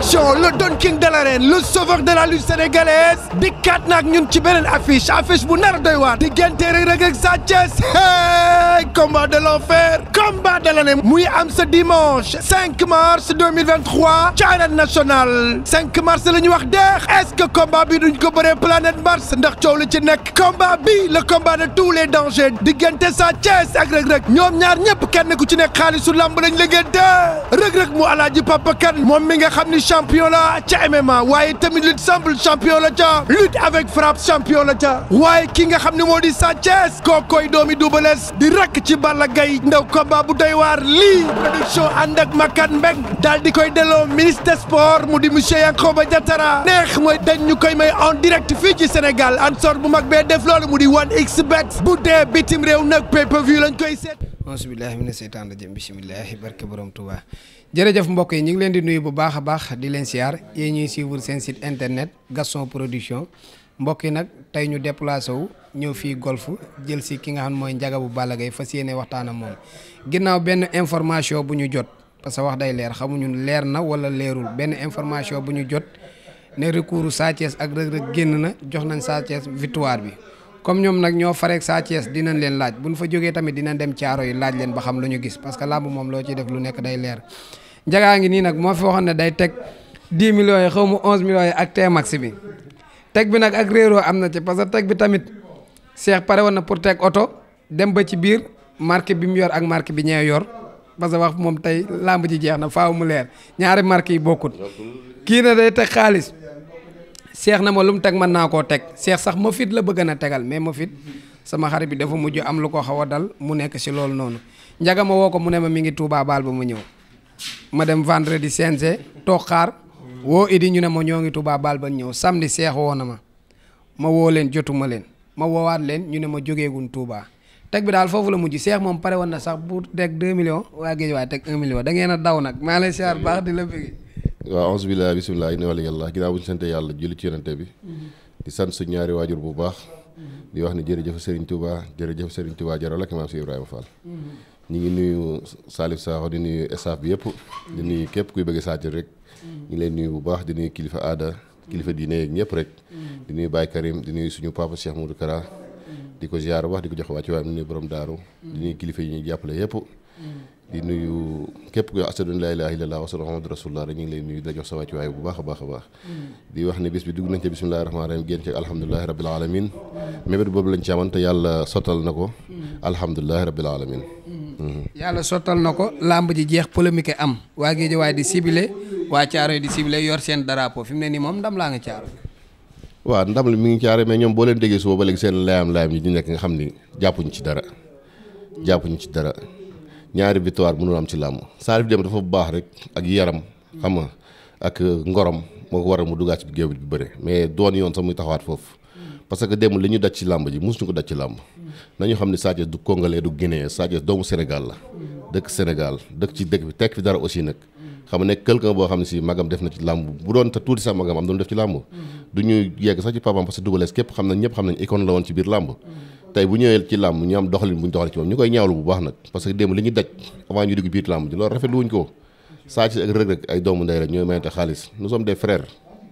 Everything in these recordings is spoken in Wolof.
Production le Don King de l'arène le sauveur de la lutte sénégalaise dikkaat na ak ñun ci beneen affiche bu nar doy waar diggante Reug Reug ak Sa Thiès hey combat de l'enfer combat de l'année muy am ce dimanche 5 mars 2023 ci arène nationale 5 mars la ñu wax deex est-ce que combat bi duñ ko bëree planète Mars ndax coow li ci nekk combat bi le combat de tous les dangers diggante Sa Thiès ak Reug Reug ñoom ñaar ñëpp kenn ku ci nekk xaalisu lamb lañ liggéente Reug Reug mu Alaaji Papa Kane moom mi nga xam ni champion la ca MMA waaye tamit lutte simple champion la ca lutte avec frappe champion la ca waaye ki nga xam ne moo di Sa Thiès kookoy doomi Double Less di rakk ci Balla Gaye ndaw combat bu doy waar lii production ànd ak Makan Mbeng daal di koy delloo ministre des sports mu di monsieur Yankhoba Diattara neex mooy dañ ñu koy may en direct fii ci Sénégal ansor bu mag bee def loolu mu di 1xBet bu dee bitim réew nag pay-per-view lañ koy seet auzubillahi mina seytaan rajim bisimilahi barke borom Touba jërëjëf mbokk yi ñu ngi leen di nuyu bu baax a baax di leen siyaar yéen ñuy suivre seen site internet Gaston Production mbokk yi nag tey ñu déplacé wu ñëw fii golf jël si ki nga xam mooy Ndiaga bu Balla Gaye fas yéene waxtaan ak moom ginnaaw benn information bu ñu jot parce que wax day leer xamuñu leer na wala leerul benn information bu ñu jot ne recours Sa Thiès ak Reug Reug génn na jox nañ Sa Thiès victoire bi comme ñoom nag ñoo fareek Sa Thiès dinañ leen laaj bu ñu fa jógee tamit dinañ dem caaro yi laaj leen ba xam lu ñu gis parce que làmb moom loo ciy def lu nekk day leer Ndiaga ngi nii nag moo fi waxoon ne day teg 10 millions yi xaw ma 11 millions yi ak T-Max bi teg bi nag ak réeroo am na ci parce que teg bi tamit Cheikh pare woon na pour teg oto dem ba ci biir marque bi mu yor ak marque bi ñee yor parce que wax moom tey làmb ji jeex na faaw mu leer ñaari marque yi bokkut kii na day teg xaalis Cheikh na ma lu mu teg mën naa koo teg Cheikh sax ma fit la bëgg na tegal mais ma fit sama xarit bi dafa mujj am lu ko xaw a dal mu nekk si loolu noonu Ndiaga ma woo ko mu ne ma mi ngi Touba baal ba mu ñëw ma dem vendredi CNG toog xaar woo Idi ñu ne ma ñoo ngi Touba baal ba ñëw samedi Cheikh woo na ma woo leen jotuma leen ma woowaat leen ñu ne ma jógeegun Touba teg bi daal foofu la mujj Cheikh moom pare woon na sax bu teg 2 millions waa géej waaye teg 1 million da ngeen a daw nag maa lay siyaar baax di la bëgg. waaw auzu billaahi bismillaahi inna wali yàlla ginnaaw bu ñu sante yàlla julli ci yonente bi di sant suñ ñaari waajur bu baax di wax ne jërëjëf Serigne Touba jërëjëf Serigne Touba jaral ak maam si Ibrahima Fall ñu ngi nuyu Salif Sakho di nuyu staff bi yëpp di nuyu képp kuy bëgg Sa Thiès rek ñu ngi leen nuyu bu baax di nuyu kilifa aada kilifa diine yeeg ñëpp rek di nuyu Baye Karim di nuyu suñu papa Cheikh Moudou Kara di ko ziar wax di ko jox wàcc waaye di nuyu borom daaru di nuyu kilifa yi ñuy jàppale yëpp di nuyu képp ku ashhadu an laa ilaaha illallaah wa ashhadu anna Muhammadan rasuulullaah rek ñu ngi lay nuyu di la jox sa wàccuwaay bu baax a baax a baax di wax ne bis bi dugg nañ ci bismillaahi rahmaani rahiim génn ci alhamdulillahi rabbil alamin mébét boobu lañ ci amoon te yàlla sottal na ko alhamdulillahi rabbil alamin yàlla sottal na ko lamb ji jeex polémique am waa Géejawaay di ciblé waa Caaroy di ciblé yor seen drapeau fi mu ne nii moom ndam laa nga Caaroy waaw ndam li mi ngi Caaroy mais ñoom boo leen déggee suba ba léegi seen layam yi ñu nekk nga xam ni jàppuñu ci dara ñaari victoire mënul am ci làmb Salif dem dafa baax rek ak yaram xam nga ak ngorom moo ko waral mu duggaat ci géew bi bëre mais doon yoon sax muy taxawaat foofu parce que dem li ñu daj ci làmb ji mosuñu ko daj ci làmb nañu xam ne Sa Thiès du Congolais du Guinéen Sa Thiès doomu Sénégal la dëkk Sénégal dëkk ci dëkk bi tekk fi dara aussi nag xam nga nekk quelqu'un boo xam ne si magam def na ci làmb bu doon te tuuti sax magam am doon def ci làmb du ñu yegg sax ci papam parce que Double Less képp xam nañ ñëpp xam nañ icône la woon ci biir làmb tey bu ñëwee ci làmb ñu am doxalin bu ñu doxal ci moom ñu koy ñaawlu bu baax nag parce que démb li ñu daj avant ñu dugg biir làmb ji loolu rafetlu wuñ ko Sa Thiès ak Reug Reug ay doomu ndey rek ñooy mayante xaalis nous sommes des frères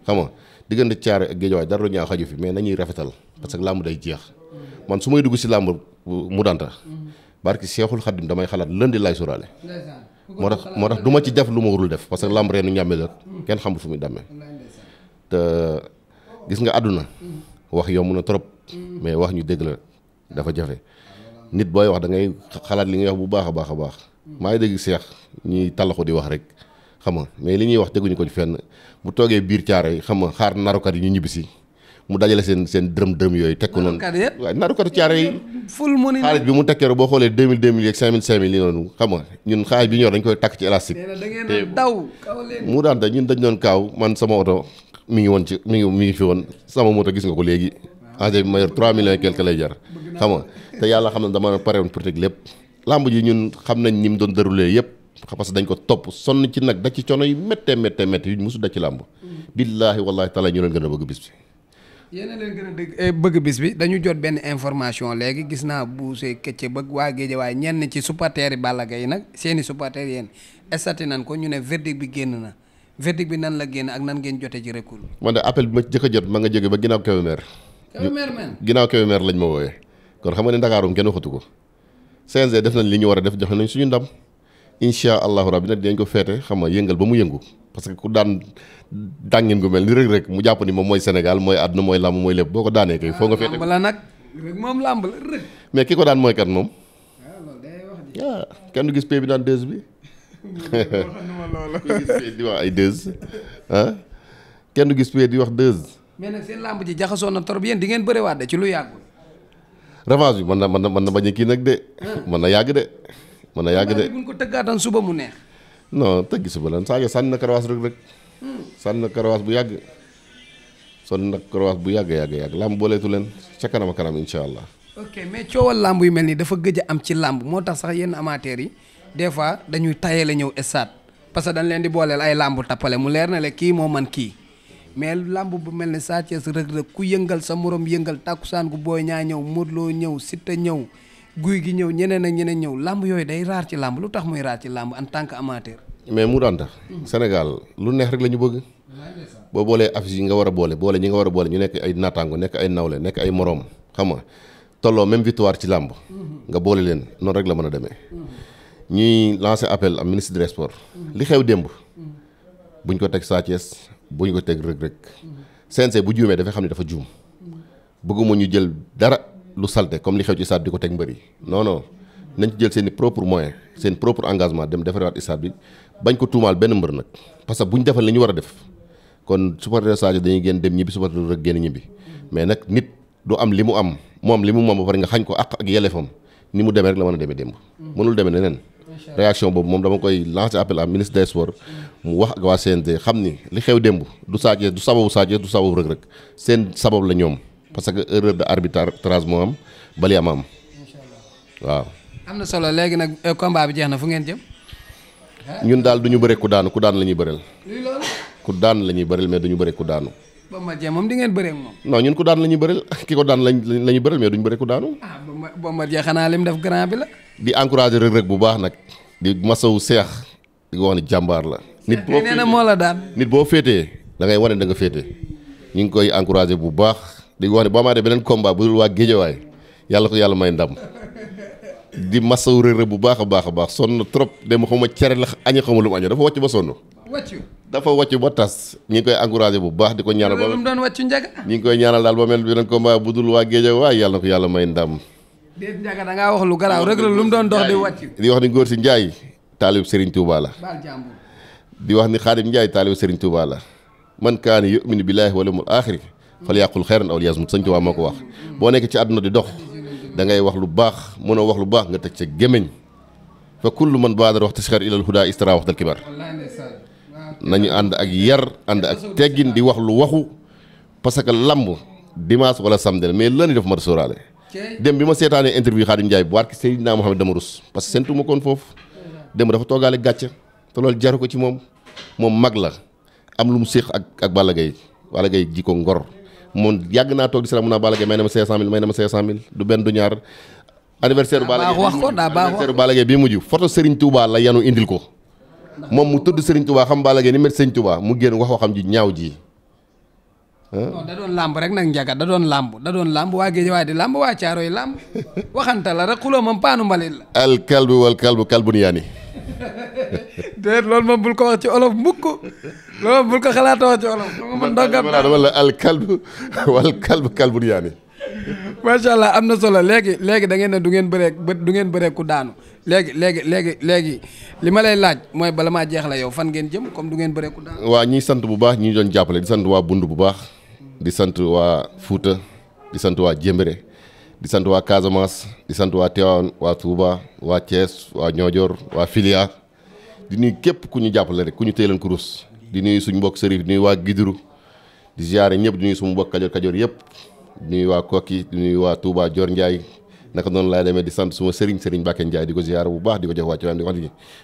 xam nga diggante Thiaroye ak Guédiawaye dara lu ñaaw xaju fi mais nañuy rafetal parce que làmb day jeex man su may dugg si làmb mu danta barki Seexul Xaddim damay xalaat lundi lay sóoraale moo tax du ma ci def lu ma warul def parce que làmb reenu ñàmme la kenn xamul fu muy demee te gis nga àdduna wax yomb na trop mais wax ñu dégg la dafa jafe nit booy wax da ngay xalaat li ngay wax bu baax a baax a baax maa ngi dégg Cheikh ñuy tallaxu di wax rek xam nga mais li ñuy wax teguñu ko ci fenn bu toogee biir Caaroy xam nga xaar narukat yi ñu ñibbisi mu dajale seen dërëm yooyu teg ko noonu waaw narukatu Caaroy yi full money xaalis bi mu tekkee boo xoolee 2000 yeeg 5000 li noonu xam nga ñun xaalis bi ñor dañ koy takk ci élastique te mu daan te ñun dañ doon kaaw man sama oto mi ngi woon ci mi ngi fi woon sama moto gis nga ko léegi engrais bi ma yor 3 millions et quelque lay jar xam nga te yàlla xam ne dama pare woon pour teg lépp lamb ji ñun xam nañ ni mu doon déroulé yëpp parce que dañ ko topp sonn ci nag da ci coono yu méttee yu mosu da ci làmb billaahi wallaahi taala ñu leen gën a bëgg bis bi yéen a leen gën a dégg bëgg bis bi dañu jot benn information léegi gis naa buusee këcce bëgg waa Géejawaay ñenn ci supporters yi Balla Gaye nag seeni supporters yéen estati nañ ko ñu ne verdict bi génn na verdict bi nan la génn ak nan ngeen jotee ci recours. man de appel bi ma jëkk a jot ma nga jóge ba ginnaaw Kébémer. ginnaaw Kébémer lañ ma woowee kon xam nga ne Ndakaarum kenn waxatu ko CNG def nañ li ñu war a def joxe nañ suñu ndam incha allahu rabbi nag dinañ ko feete xam nga yëngal ba mu yëngu parce que ku daan dàngin gu mel ni rek mu jàpp ni moom mooy Sénégal mooy àdduna mooy làmb mooy lépp boo ko daanee kay foo nga feete làmb la nag rek moom làmb la rek. mais ki ko daan mooy kat moom waaw kenn du gis pay bi daan deux bi ku gis pay di wax ay deux ah kenn du gis pay di wax deux. mais nag seen làmb ji jaxasoo na trop yéen di ngeen bëriwaat de ci lu yàggul. revanche bi mën na bañ a kii nag de mën na yàgg de mën na yàgg de buñ ko tëggaatan suba mu neex. non tëggi suba lan saa sànni na karawaas rek sànni na karawaas bu yàgg sànni na karawaas bu yàgg làmb booleetu leen ca kanam a kanam incha allah. ok mais coowal làmb yu mel nii dafa gëj a am ci làmb moo tax sax yenn amateurs yi des fois dañuy tayale ñëw stade parce que dañ leen di booleel ay làmb tappale mu leer na le kii moo man kii mais làmb bu mel ne Sa Thiès Reug Reug ku yëngal sa morom yëngal tàkkusaan gu Boy Niang ñëw Modou Lo ñëw Siteu ñëw Gouye Gui ñëw ñeneen ak ñeneen ñëw làmb yooyu day raar ci làmb lu tax muy raar ci làmb en tant que amateur. mais mu daan tax Sénégal lu neex rek la ñu bëgg boo boolee affiche yi nga war a boole ñi nga war a boole ñu nekk ay naataango nekk ay nawle nekk ay moroom xam nga tolloo même victoire ci làmb nga boole leen noonu rek la mën a demee ñuy lancer appel am ministre des sports li xew démb buñ ko teg Sa Thiès buñ ko teg Reug Reug CNG bu juumee dafay xam ne dafa juum bëgguma ñu jël dara lu salte comme li xew ci stade di ko teg mbër yi non nañ ci jël seen i propre moyen seen propre engagement dem defaraat stade bi bañ ko tuumaal benn mbër nag parce que buñ defal li ñu war a def kon supporter Sadio dañuy génn dem ñibbi supporter Reug génn ñibbi mais nag nit du am li mu am moom li mu moom ba pare nga xañ ko ak yelleefam ni mu demee rek la mën a demee démb mënul demee neneen réaction boobu moom dama koy lancer appel à ministre des sports mu wax ak waa CNG xam ni li xew démb du Sadio du sababu Sadio du sababu Reug Reug seen sabab la ñoom parce que erreur de arbitrage moo am bali am waaw. am na solo léegi nag combat bi jeex na fu ngeen jëm. ñun daal du ñu bëre ku daan la ñuy bëreel. ku daan la ñuy bëreel mais du ñu bëre ku daanu. Bombardier moom di ngeen bëree ak moom. non ñun ku daan la ñuy bëreel ki ko daan la ñuy bëreel mais du ñu bëre ku daanu. ah Bombardier xanaa lim def grand bi la. di encourager Reug Reug bu baax nag di masawu seex di ko wax ni jàmbaar la. nit boo nee na moo la daan. nit boo féetee da ngay wane da nga féete ñu ngi koy encourager bu baax di wax ne boo maa de beneen combat bu dul waa Géejawaay yàlla ko yàlla may ndam di masawu Reug Reug bu baax a baax sonn na trop dem xaw ma cere la añi xaw ma lu mu añoo dafa wàcc ba sonn. dafa wàcc ba tas ñu ngi koy encourager bu baax di ko ñaanal ba lu mu doon wàccu njaga. ñu ngi koy ñaanal daal ba mel beneen combat bu dul waa Géejawaay yàlla na ko yàlla may ndam. déet njaga da ngaa wax lu garaaw Reug Reug lu mu doon dox di wàcc. di wax ni Ngor si Njaay taalib Serigne Touba la. baal jàmbur. di wax ni Xaadim Njaay taalib Serigne Touba la man kaana yu'minu billaahi wal yawmil aaxiri falyaqul xayran aw liyasmut Sëñ Touba moo ko wax boo nekk ci àdduna di dox da ngay wax lu baax mën a wax lu baax nga teg ca gémmiñ fa kullu man baadara wax tasxar ilal huda istara waxtal kibar nañu ànd ak yar ànd ak teggin di wax lu waxu parce que lamb dimanche wala samedi mais lëni def ma sóoraale dem bi ma seetaanee interview Xaadim Njaay bu waat ki Seydina Mohamed dama rus parce que seentu ma koon foofu dem dafa toogaale gàcce te loolu jaru ko ci moom mag la am lu mu séq ak Balla Gaye ji ko ngor moom yàgg naa toog di sara mun naa Balla Gaye may na ma 500000 du benn du ñaar anniversaire Balla Gaye bii mujj photo Serigne Touba la yanu indil ko moom mu tudd Serigne Touba xam Balla Gaye ni met Serigne Touba mu génn waxam ji ñaaw ji non da doon làmb rek nag njaga da doon làmb waa géej waaye di làmb waa caaro yi làmb waxanta la rek xuloo moom paanu mbalit la al kalbu wal kalbu kalbun yaani déet loolu moom bul ko wax ci olof mukk loolu moom bul ko xalaata wax ci olof man wala al kalbu wal kalbu kalbun yaani macha allah am na solo léegi da ngeen ne du ngeen bëree ku daanu léegi li ma lay laaj mooy bala maa jeex la yow fan ngeen jëm comme du ngeen bëree ku daanu waa ñuy sant bu baax ñi doon jàppale di sant waa Bund bu baax di sant waa Fuuta di sant waa Jémbéré di sant waa Casamance di sant waa Tivaouane waa Touba waa Thiès waa Niodior waa Filia di nuyu képp ku ñu jàppale rek ku ñu téyeleen kurus di nuyu suñu mbokk sërif di nuyu waa Gidiru di ziare ñëpp di nuyu suñu mbokk kajoor yëpp di nuyu waa Kokki di nuyu waa Touba Dior Ndiaye naka noonu laay demee di sant suma sëriñ Mbacke Ndiaye di ko ziare bu baax di ko jox wàcc waam di wax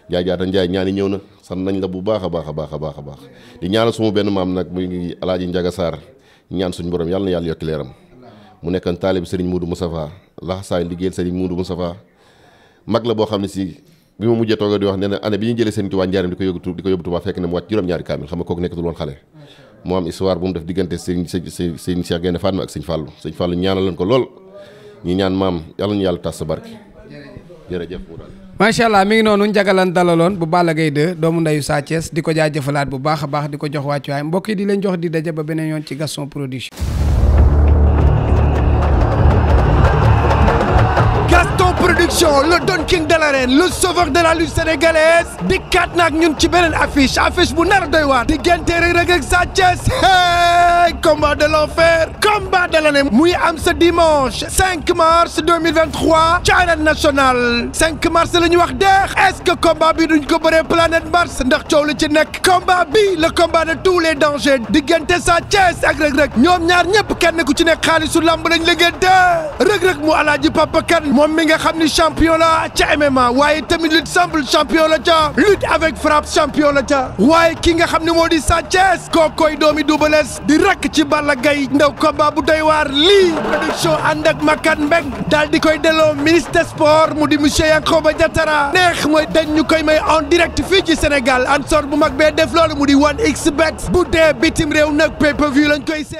Ndiaye jaata Ndiaye ñaani ñëw na sant nañ la bu baax a baax di ñaanal suma benn maam nag mu ngi Alaaji Njaga Sarr ñaan suñu borom yàlla na yàlla yokki leeram mu nekkoon taalib Serigne Moudou Moustapha laxasaay liggéeyal Serigne Moudou Moustapha mag la boo xam ne si bi ma mujjee toog di wax nee na année bi ñu jëlee sëñ Tuubaa njaarim di ko yóbbu Tuubaa fekk ne mu wàcc juróom-ñaari kaamil xam nga kooku nekkatul woon xale moo am histoire bu mu def diggante sëñ Cheikh Gaïndé Fatma ak sëñ Fallou ñaanal leen ko lool ñi ñaan maam yàlla ñu yàlla tas sa barke jërëjëf macha allah mi ngi noonu njagalan dalaloon bu Balla Gaye 2 doomu ndeyu Sa Thiès di ko jaajëfalaat bu baax a baax di ko jox wàccuwaay mbokk yi di leen jox di daje ba beneen yoon ci Gaston Production. Gaston Production le Don King de l'arène le sauveur de la lutte sénégalaise dikkaat na ak ñun ci beneen affiche bu nar a doy waar diggante Reug Reug ak Sa Thiès combat de l'enfer combat de l'année muy am ce dimanche 5 mars 2023 ci arène nationale 5 mars la ñu wax deex est-ce que combat bi duñ ko bëree planète Mars ndax coow li ci nekk combat bi le combat de tous les dangers diggante Sa Thiès ak Reug Reug ñoom ñaar ñëpp kenn ku ci nekk xaalisu lamb lañ liggéente Reug Reug mu Alaaji Papa Kane moom mi nga xam ni champion la ca MMA waaye tamit lutte simple champion la ca lutte avec frappe champion la ca waaye ki nga xam ne moo di Sa Thiès kookoy doomi Double Less di rakk ci Balla Gaye ndaw combat bu doy waar lii production ànd ak Makan Mbeng daal di koy delloo ministre des sports mu di monsieur Yankhoba Diattara neex mooy dañ ñu koy may en direct fii ci Sénégal ansor bu mag bee def loolu mu di 1xBet bu dee bitim réew nag pay-per-view lañ koy seet